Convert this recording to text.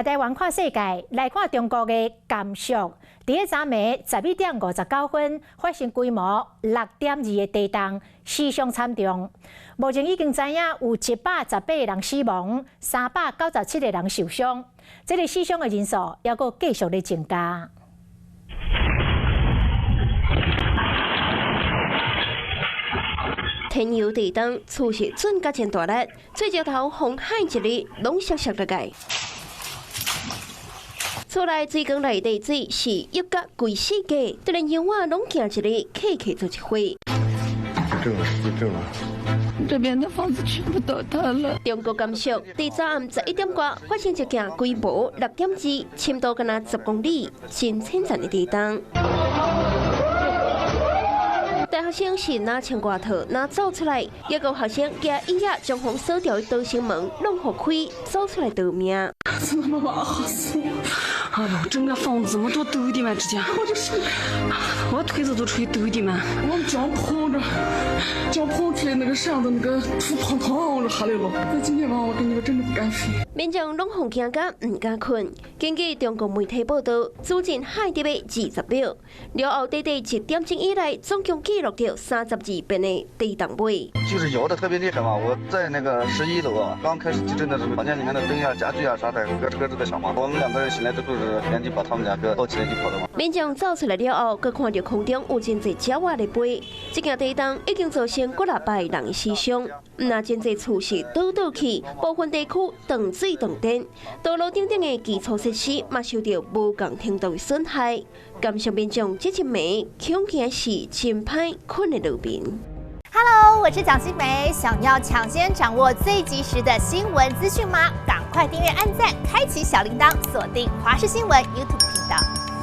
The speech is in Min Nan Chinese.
台灣看世界，來看中國的甘肅。佇咧昨暝11點59分，發生規模6.2的地動，死傷慘重。目前已經知影有118個人死亡，397個人受傷。這个死傷的人數猶閣繼續咧增加。天搖地動，厝是震甲真大力，水石頭風海一日攏摔摔落來。厝內水管內底水是溢甲規世界，就連羊仔攏驚一日，客客做一回。地震了，地震了！這邊的房子全部倒塌了。中國甘肅佇昨暗11點外發生一件規模6.2、深度干焦10公里、真淺層的地動。大學生是若穿外套，若走出來，抑閣有學生舉椅仔將予鎖著的逃生門弄予開，走出來逃命。真他媽把嚇死我！哎呦，整個房子我都抖的嘛，直接，我就是，我腿子都吹抖的嘛。我們腳碰著，腳碰出來那個山的那個土砰砰就下來了。那今天晚上我跟你說，真的不敢睡。民眾攏予驚甲毋敢睏。根據中國媒體報道，主震海底20秒，了後短短一點鐘以內，總共記錄著32遍的地動尾。就是搖得特別厲害嘛！我在那個11樓啊，剛開始地震的時候，房間裡面的燈啊、家具啊啥的，咯吱咯吱的響嘛。我們兩個人醒來之後是趕緊把他們兩個抱起來就跑了嘛。民眾走出來了後，閣看著空中有真濟鳥仔咧飛。這件地動已經造成幾若百人死傷，毋但真濟厝是倒倒去，部分地區斷水斷電，道路等等的基礎設施嘛受著無仝程度的損害。甘肅民眾這一暝恐驚是真歹睏的落眠。 Hello，我是蔣新梅，想要搶先掌握最及時的新聞資訊嗎？趕快訂閱、按讚、開啟小鈴鐺，鎖定華視新聞 YouTube 頻道。